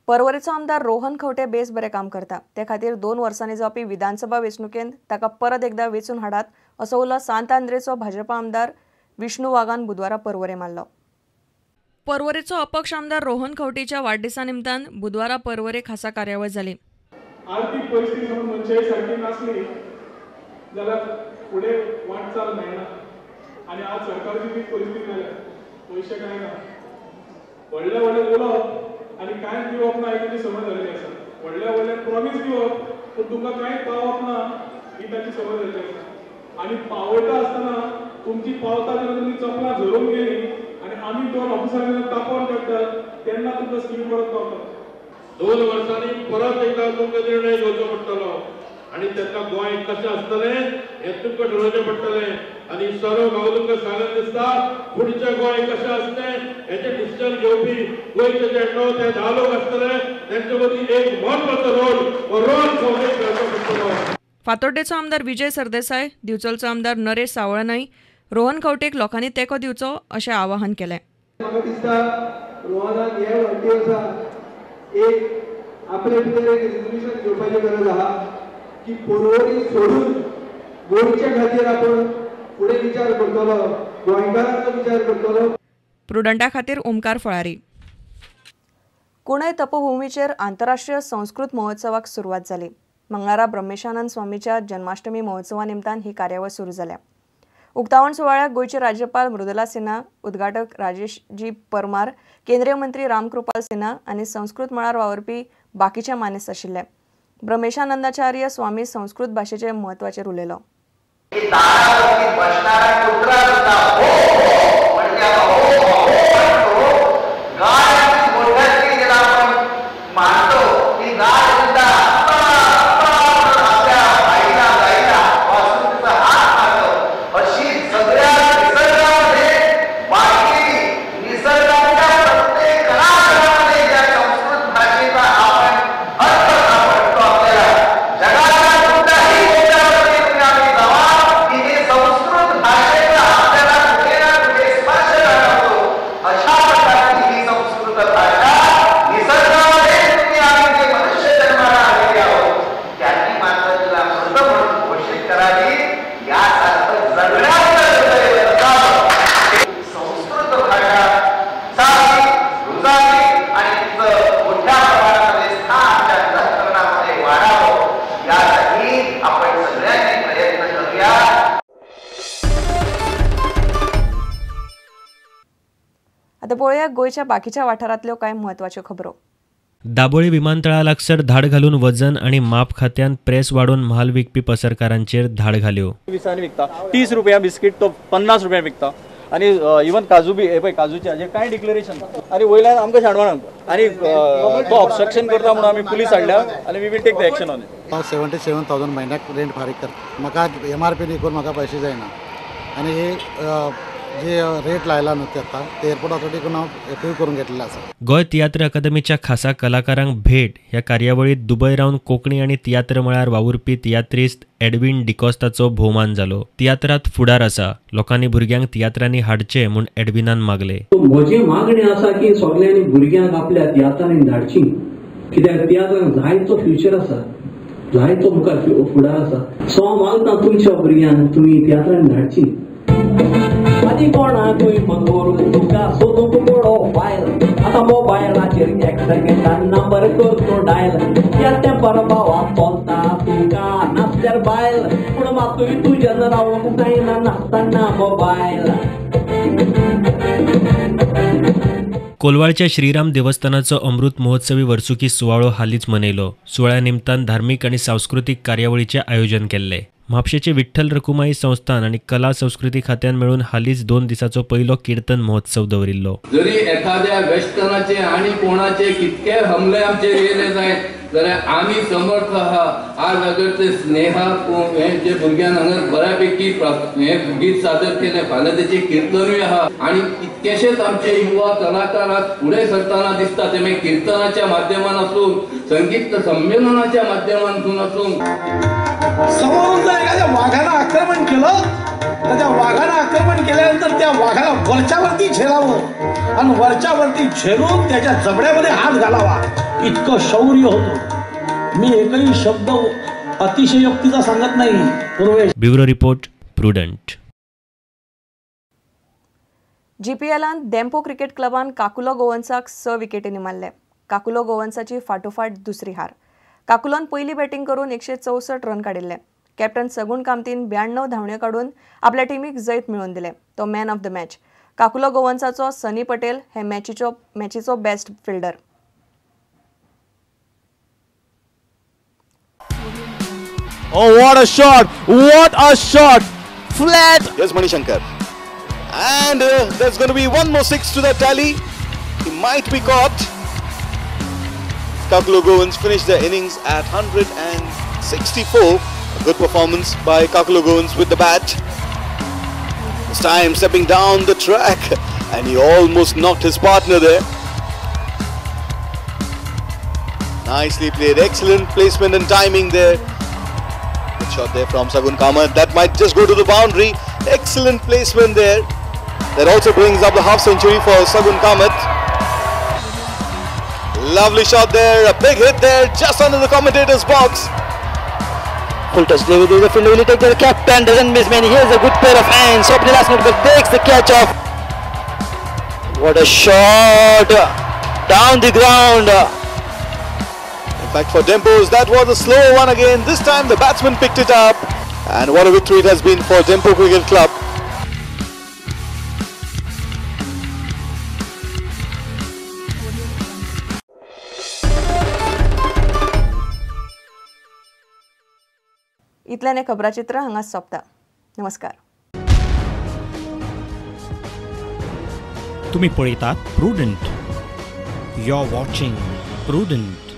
पर्वरेचो आमदार रोहन खंवटे बेस बरें काम करता, ते खातीर 2 वर्सांनी जावपी विधानसभा वेंचणुकेंत ताका परत एकदा वेंचून हाडात असो उलो सांत आंद्रेचो भाजपा आमदार विष्णू वाघान बुधवारा पर्वरे मारलो। पर्वरेचो अपक्ष आमदार रोहन खंवटेच्या वाडदिसा निमतान बुधवारा पर्वरे खासा कार्यावळ जाली। आर्थिक परिस्थिती समज मनशाची सारकी नासली जाल्यार फुडें वाटचाल मेळना आनी आज सरकारची ती परिस्थिती जाल्या, पयशे कांय ना, व्हडले व्हडले उलोवप आनी कांय दिवप ना ही तांची समज जाल्ली आसा। व्हडले व्हडले प्रॉमीस दिवप पूण तुमकां कांय पावप ना ही तांची समज जाल्ली आसा। आनी पावयता आसतना तुमची पावता जेन्ना तुमची चपलां झरोवन गेली आनी आमी 2 ऑफिसरां जेन्ना तापोवन काडटात तेन्ना तुमकां स्कीम परत पावता। 2 वर्सांनी परत एकदा तुमकां निर्णय घेवचो पडटलो आनी तेन्ना गोंय कशें आसतलें हें तुमकां ठरोवचें पडटलें। आनी सर्व हांव तुमकां सांगन दिसता फुडचें गोंय कशें आसतलें हेचें डिसिजन घेवपी गोंयचे जे 9 ते 10 लोक आसतले तेंचे मदीं एक म्हत्वाचो रोल हो रोल खंवटे खेळचो पडटलो। फातोड्डेचो आमदार विजय सरदेसाय, दिवचलचो आमदार नरेश सावळनाई रोहन खंवटेक लोकांनी तेंको दिवचो अशें आवाहन केलें। म्हाका दिसता रोहनान हे वाडदिसा एक आपले भितर एक रेजोल्युशन घेवपाची गरज आहा की पर्वरी सोडून गोंयच्या खातीर आपण फुडें विचार करतलो, गोंयकारांचो विचार करतलो। प्रुडंटा खातीर ओमकार फळारी। कुणय तपोभूमीचेर आंतरराष्ट्रीय संस्कृत महोत्सवाक सुरवात जाली। मंगळारा ब्रह्मेशानंद स्वामीच्या जन्माष्टमी महोत्सवा निमतान ही कार्यावळ सुरू जाल्या। उक्तावण सुवाळ्याक गोंयचे राज्यपाल मृदुला सिन्हा, उद्घाटक राजेशजी परमार, केंद्रीय मंत्री रामकृपाल सिन्हा आनी संस्कृत मळार वावुरपी बाकीचे मानेस्त आशिल्ले। ब्रह्मेशानंदाचार्य स्वामी संस्कृत भाशेचे म्हत्वाचेर उलयलो। पळोवया गोंयच्या बाकीच्या वाठारांतल्यो कांय म्हत्वाच्यो खबरो। दाबोळी विमानतळा लागसर धाड घालून वजन आणि माप खात्यान प्रेस वाडोवन म्हाल विकपी पसरकारांचेर धाड घाल्यो। 20 विकता, 30 रुपया बिस्कीट तो 50 रुपया विकता आणि इवन काजू बी हे पळय काजूचे हाजेर कांय डिक्लेरेशन ना आनी वयल्यान आमकां शाणवण आनी तो ऑब्स्ट्रक्शन करता म्हणून आमी पुलीस हाडल्या आनी we will take the action on it. हांव 77,000 म्हयन्याक रेंट फारीक करता, म्हाका एमआरपी विकून म्हाका पयशे जायना आनी हे जे रेट लायला न्हू ते आतां ते एअरपोर्ट ऑथॉरिटीकडून हांव एप्रूव करून घेतलेलो आसा। गोंय तियात्र अकादमीच्या खासा कलाकारांक भेट ह्या कार्यावळीत दुबय रावन कोंकणी आनी तियात्र मळार वावुरपी तियात्रिस्त एडविन डिकोस्ताचो भोवमान जालो। तियात्रात फुडार आसा, लोकांनी भुरग्यांक तियात्रांनी हाडचे म्हूण एडविनान मागले। म्हजी मागणी आसा की सगल्यांनी भुरग्यांक आपल्या तियात्रांनी धाडची, कित्याक तियात्रांक जायतो फ्युचर आसा, जायतो मुखार फुडार आसा। सो हांव मागता तुमच्या भुरग्यांक तुमी तियात्रांनी धाडची। आनी कोणाकूय मंगोर तुका सोदूंक पडो बायल, आतां मोबायलाचेर एक सेकेंडान नंबर करतो डायल, त्या तेंपार भावा चलता तुका नासल्यार बायल, पूण मातूय तुज्यान रावंक जायना नासतना मोबायल। कोलवाळच्या श्रीराम देवस्थानाचो अमृत महोत्सवी वर्सुकी सुवाळो हालींच मनयलो। सुवाळ्या निमतान धार्मीक आनी सांस्कृतीक कार्यावळीचें आयोजन केल्लें। म्हापशेचे विठ्ठल रखुमाई संस्थान आनी कला संस्कृती खात्यान मेळून हालींच 2 दिसाचो पयलो कीर्तन महोत्सव दवरिल्लो। जरी एखाद्या वेस्टर्नाचे आनी कोणाचे कितके हमले आमचेर येयले जायत जाल्यार आमी समर्थ आहा। आज अगर ते स्नेहा हे जे भुरग्यान हांगा बऱ्यापैकी हे गीत सादर केलें, फाल्यां तेचें किर्तनूय आहा आनी कितकेशेच आमचे युवा कलाकार आज फुडें सरतना दिसता, ते मागीर किर्तनाच्या माध्यमान आसूं, संगीत संमेलनाच्या माध्यमांतून आसूं। समोरून जर एखाद्या वाघानं आक्रमण केलं तर त्या वाघानं आक्रमण केल्यानंतर त्या वाघाला वरच्यावरती झेलावं आणि वरच्या वरती झेलून त्याच्या जबड्यामध्ये हात घालावा इतकं शौर्य होतं. मी एकही शब्द अतिशयोक्तीचा सांगत नाही. पूर्वेश. Bureau report, Prudent. जीपीएलान डेम्पो क्रिकेट क्लबान काकुलो गोवन्साक 6 विकेटींनी मारले. काकुलो गोवन्साची फाटोफाट दुसरी हार. काकुलोन पयली बॅटींग करून 164 रन काडिल्ले. कॅप्टन सगुण कामतीन 92 धांवड्यो काडून आपल्या टिमीक जैत मेळोवन दिलें. तो man of the match. Kakulo गोवन्साचो Sunny Patel हे मॅचीचो best fielder. Oh, what a shot! What a shot! Flat! Here's Manishankar. And there's going to be one more 6 to the tally. He might be caught. Kakulo Govans finished their innings at 164. A good performance by Kakulo Govans with the bat. This time stepping down the track, and he almost knocked his partner there. Nicely played, excellent placement and timing there. Good shot there from Sagun Kamath. That might just go to the boundary. Excellent placement there. That also brings up the half century for Sagun Kamath. Lovely shot there, a big hit there, just under the commentator's box. Full touch there with the fielder, will he take the captain, doesn't miss many. Here's a good pair of hands. Swapnil Asnodkar takes the catch off. What a shot! Down the ground. In fact, for Dempo's, that was a slow one again. This time the batsman picked it up. And what a victory it has been for Dempo Cricket Club. इतल्याने खबराचित्र हांगा सोंपता. नमस्कार. तुम्ही पळयतात Prudent. You are watching Prudent.